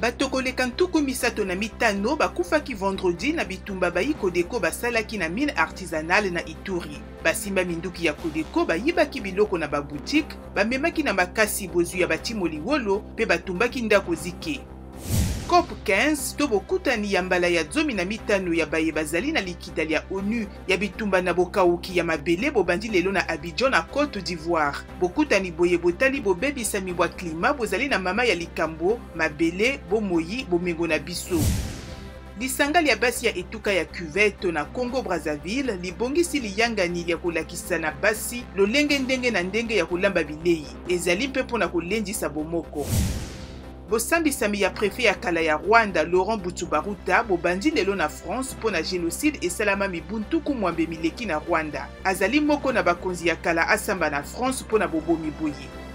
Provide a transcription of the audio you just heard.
Bato koleka 35 bakufaki vendredi na bitumba bayi Codeco basalaki na mine artisanale na Ituri. Basimba minduki ya Codeco bayibaki biloko na ba boutiques, bamemaki na makasi bozwi ya batimoli wolo mpe batumbaki ndako zike. COP 15 to bokutani ya mbala ya 15 ya baye bazali na likita lya ONU ya bitumba na bokauki ya mabele bobandi lelo na Abidjan na Cote d'Ivoire. Bokutani boye botali bobebisami bwa klima bozali na mama ya likambo mabele, bomoyi, bomengo na biso. Lisanga lya basi ya etuka ya Cuvette na Congo-Brazzaville libongisi liyangani lya kolakisa na basi lolenge ndenge na ndenge ya kolamba bilei. Ezali mpe mpo na kolendisa bomoko. Bosambisami ya prefet ya kala ya Rwanda Laurent Bucyibaruta bobandi lelo na France mpo na genocide esalama mibu 60 mileki na Rwanda. Azali moko na bakonzi ya kala asamba na France mpo na bobomi boye.